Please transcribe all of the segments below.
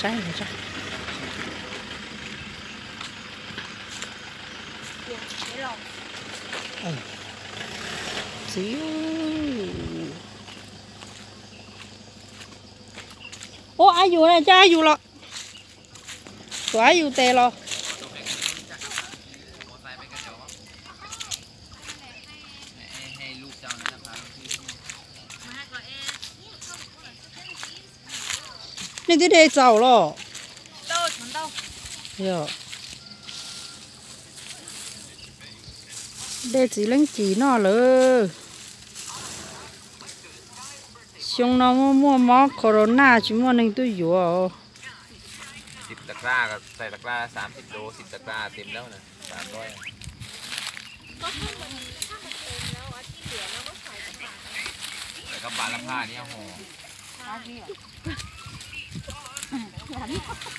Saib, txiv, ua ab yus na, coj ab yus los, tuav ab yus tes los. Nej twb de txaus los? Yog, de txiv leej cim noj lawm. Xyoo no muaj muaj mob corona tsis muaj neeg tuaj yuav.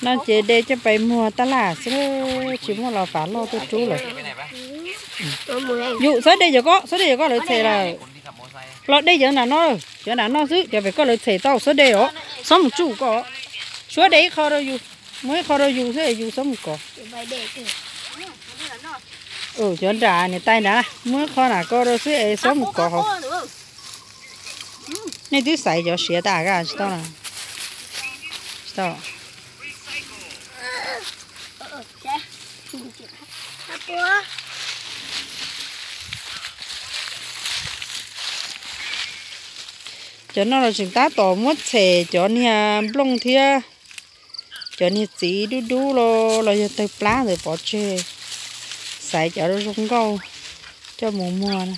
No ces de coj pais muag taj laj xwb, tsis muaj los fav loj tuaj rub lawm. Yus txhob de cov ko, txhob de cov ko lawv txhes lawm. Los de cov nram no, cov nram no xwb, cov pem ko lawv txhes tau, txhob de os, txhob mus tsuj ko. Suav de ib qho rau yus, muab ib qho rau yus xwb es yus txhob mus kov. Cov nram niam tais nrad, muab ib qho nram ko rau xwb es txhob mus kov hauv. Nej twb xaiv cov siav tas, tsis tau, tsis tau. Cov no los tseem tab tom muab txhes cov niag nplooj thiab cov niag txiv dub dub los, los yog tawg plab ntawd pov tseg, xaiv cov zoo nkauj coj mus muag na.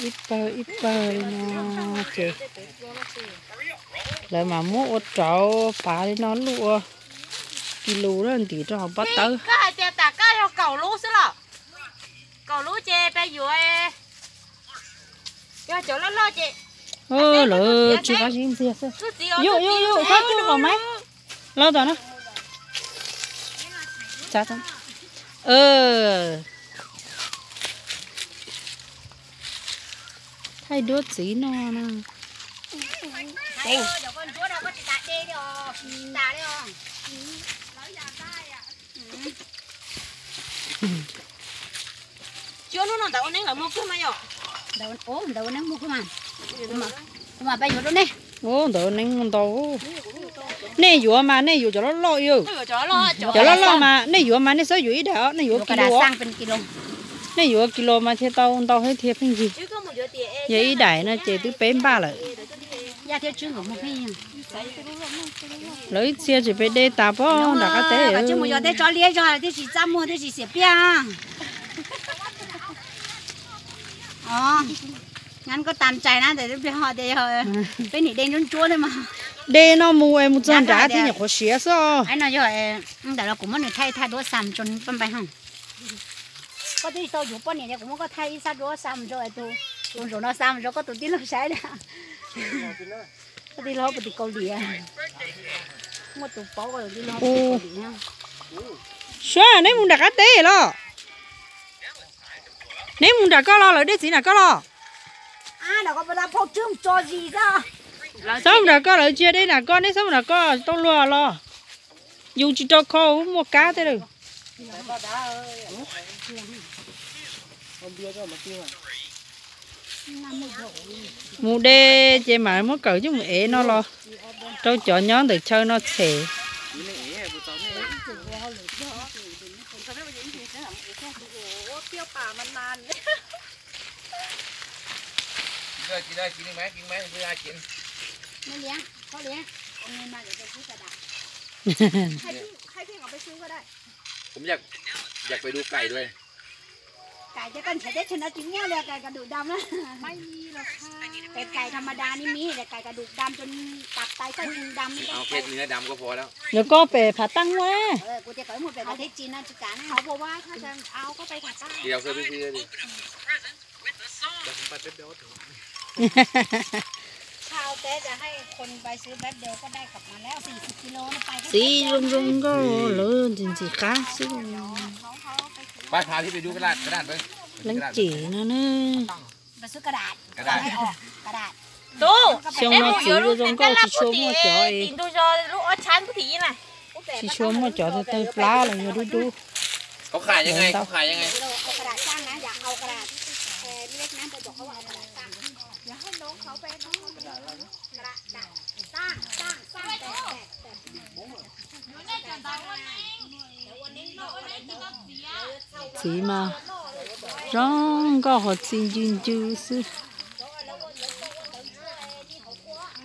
Ib pawg ib pawg li no ces lawv mam muab ua rauv pav li no luj ua kis lus ntim rau hauv pob tawb. Koj hais tias tas koj yog kaum lub xwb los? Kaum lub ces peb yuav, yog cov loj loj ces lawv tsis qab zib ntxiag xwb. Yus yus yus txhob tsuj qhov maiv. Los tom no. Thaij duab txiv no na. Ntawd ua neeb muaj kawg mas, kuv mam pab yuav rau nej. Ntawd ua neeb muaj ntau. Nej yuav mas nej yuav cov loj loj. Cov loj loj mas nej yuav mas nej txhob yuav ib daim os, nej yuav kis lus. Nej yuav kis lus mas thiaj tau ntau thiab thiaj pheej yig. Yog ib daim no ces twb peb npaj lawm. Lawv ib txhia tsis pes de tas pob nram qab teb. Mus yos tej tsob liab zog tib si txaj muag tib si xiam piaj. Ngab koj tas tsais na, ntawm pliag ho tias yog peb nim de ntsuab ntsuab thiab mas. De no mus es mus txog nrad thiaj nyuam qhuav siav xwb. Ntawm los kuv muab nws thaij thaij duab xam tso paj npai ho. Koj twb tsis tau yuav poj niam tias kuv muab koj thaij ib sab duab xam tso tus, tus nraum no xam tso koj tus tij laug saib na. Koj tij laug puas tim Kaus Lim, muaj tus paub koj tus tij laug puas tim Kaus Lim. Suav, neb mus nram qab teb los? Neb mus nram koj los, lawv dej txiv nram koj los? Txhob mus nram koj, lawv tsis yog dej nram koj, neb txhob mus nram koj tau luag los. Yus tsis rau kho muaj kab tej lawm. Mus de ces mam muab kawm coj mus ev no los rau cov nyob ntawm chaw no txhem. Cais cov koj nrhiav teb chaws no tsis muaj li, cais cov dum dam na. Cais, cais tham ma da ni mis, cais cov dum dam, cov tais coj dum dam. Yog koj pem phav taj muaj. Kuv tias kom muaj pem phav thib tsis no tsis kam na. Txiv zoo zoo nkauj lawm ntxim ntxim qab xwb. Leej cim no ne. Xyoo no txiv zoo zoo nkauj tsis tshua muaj cov, tsis tshua muaj cov tawg plab los yog dub dub. Ntau. Txiv mas zoo nkauj hos txi ncw ncw xwb.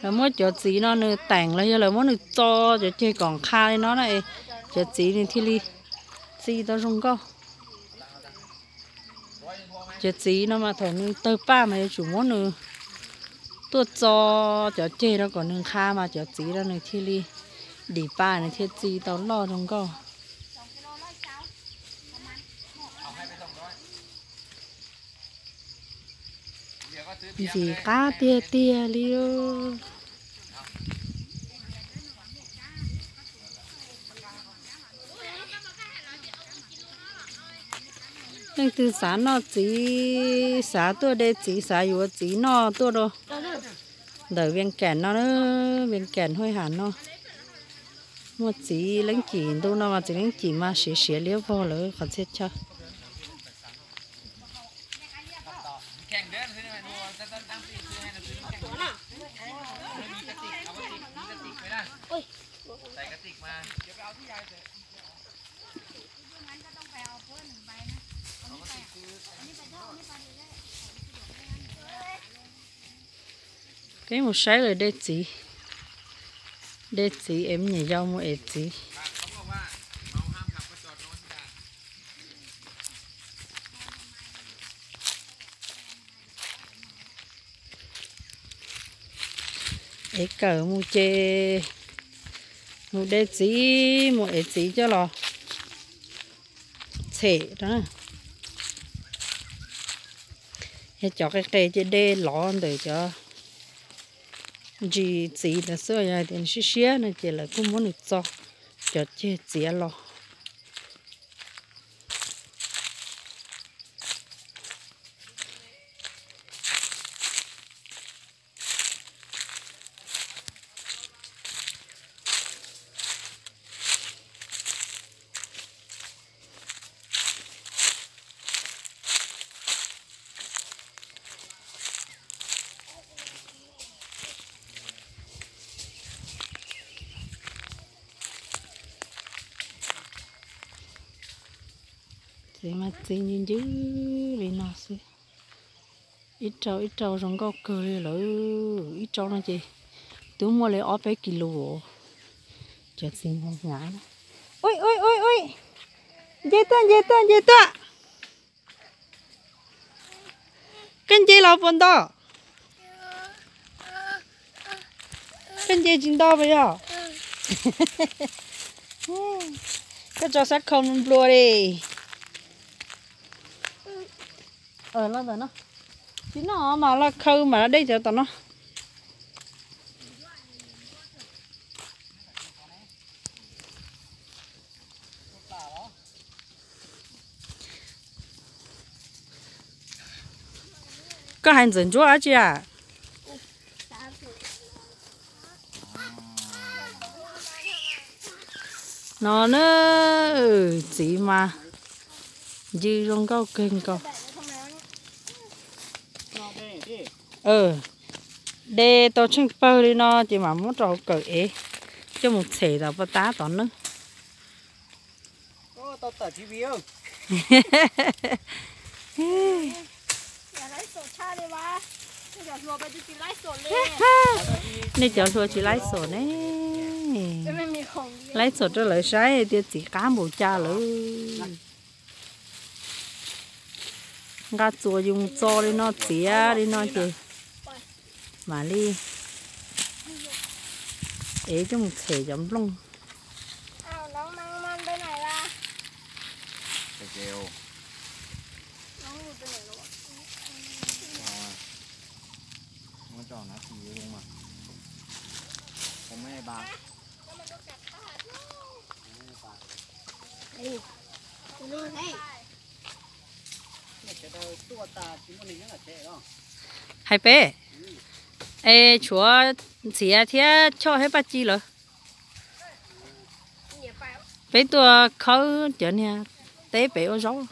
Lawv muab cov txiv no nws teem los yog lawv muab nws txo cov ceg kom nqha li no na, cov txiv nws thiaj li txi tau zoo nkauj. Cov txiv no mas thaum nws tawg paj mas yuav tsum muab nws tuaj txo cov ceg rau kom nws nqha mas cov txiv no nws thiaj li dim paj nws thiaj txi tau loj zoo nkauj. Ntxim qab tiag tiag li. Leej twg xav noj txiv, xav tuaj de txiv, xav yuav txiv noj tuaj rau ntawm Vias Kam no, Vias Kam Huaj Ham no. Muaj txiv leej cim ntu no mas txiv leej cim mas siav siav liab vog lawm qhov txhia chaw. Peb mus saib lawv de txiv, de txiv es me nyuam yaus mus ev txiv. Ev kawm mus ces mus de txiv, mus ev txiv coj los tshem rau. Yog cov qis qis ces de lov ntawm cov ntsis txiv ntawd xwb, yog hais tias nws siab siab no ces lawv kuj muab nws txo cov ceg txiav los. Txiv mas txi ncw ncw li no xwb. Ib rau ib rau zoo nkauj kawg li lawm. Ib rau no ces twb muaj li ob peb kis lus. Cov txiv hnyav hnyav. Ui ui ui ui, nce tuaj nce tuaj nce tuaj. Koj nce los puas nto? Koj nce tsis nto puas yog? Koj tso sab khau nplua li. Los ntawm no, tsis noj mas los khaws mam los de cov tom no. Koj hais ntxawm ntsuab dab tsi a? No na, txiv mas ncw zoo nkauj kawg nkaus. De tau tsheej pawg li no ces mam muab rau hauv kawm ev coj mus tshem tom pas tab tom nawb. Nej cov hluas tsis laib xom ne, laib xom rau lawv saib tias txiv qab npaum cas lawm. Nqa txuas yus mus txo li no txiav li no ces mam li ev coj mus tshem cov nplooj. Hais peb, es tshuav Ntxhiav thiab Choj thiab Paj Ci lawm. Peb tuaj khawb cov niag teb pem ua zaub.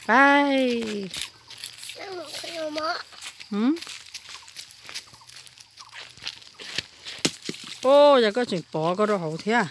Pais. Ub, yog koj tseem pov koj rau hauv thiab.